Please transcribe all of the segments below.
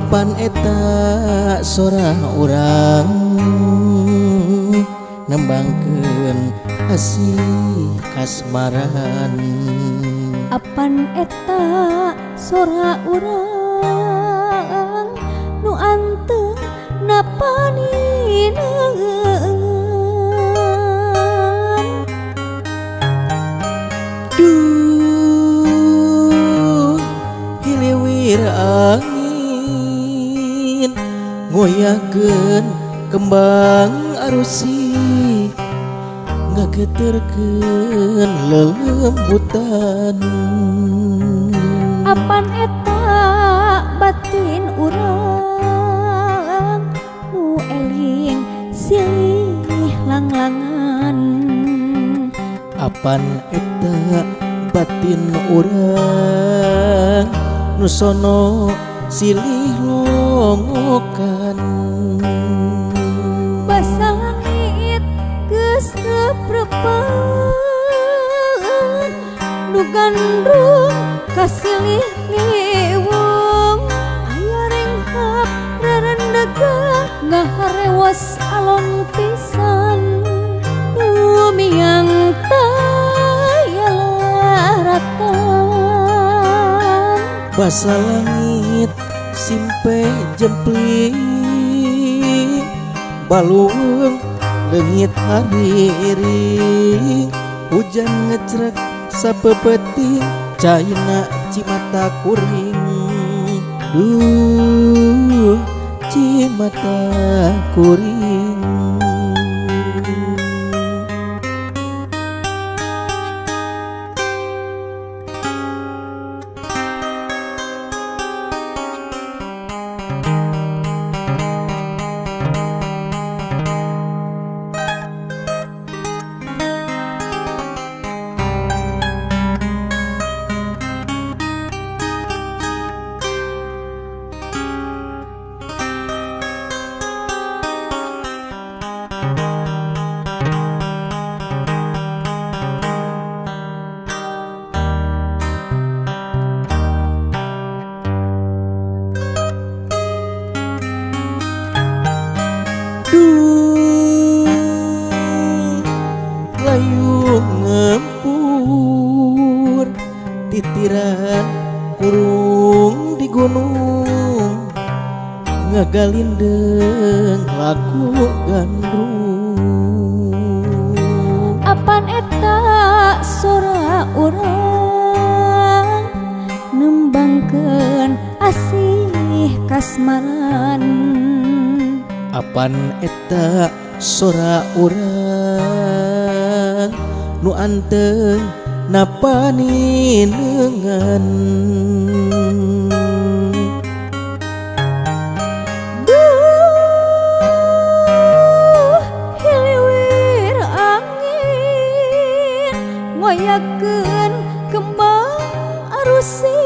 Apan eta sora urang nembangkeun asih kasmaran. Apan eta sora urang nu anteng napanineungeun. Duh hiliwir angin ngoyahkeun kembang arusi ngageterkeun lelembutan. Apan eta batin urang nu eling silih langlangan. Apan eta batin urang nu sono silih longokan. Basa langit geus reprepan nu gandrung kasilih liwung. Aya renghap rerendegan ngaharewas alon pisan nu miang taya laratan. Basa langit simpe jempling baluweung leungit hariring. Hujan ngecrek sapeupeting caina cimata kuring. Duh cimata kuring. Layu ngempur titiran kurung di gunung ngagalindeng laku gandrung. Apan eta sora urang nembangkeun asih kasmaran. Apan eta sora urang nu anteng napanineungan. Duh hiliwir angin ngoyakeun kembang arusi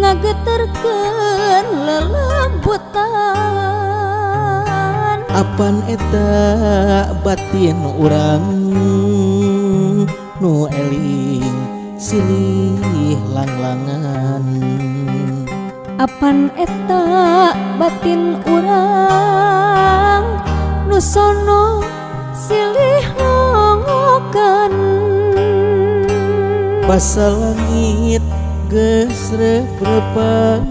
ngageterkeun lelembutan. Apan eta batin urang nu eling silih langlangan. Apan eta batin urang nu sono silih longokan. Basa langit geus reprepan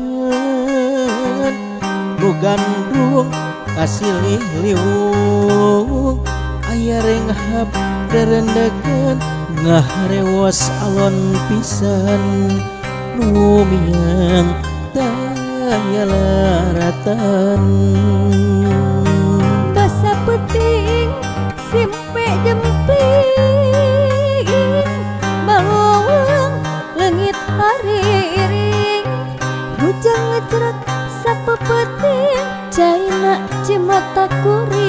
nu gandrung kasilih liwung. Aya renghap rerendegan ngaharewas alon pisan nu miang taya laratan. Basa peuting simpe jempling baluweung leungit hariring. Hujan ngecrek sapeupeting caina cimata kuring.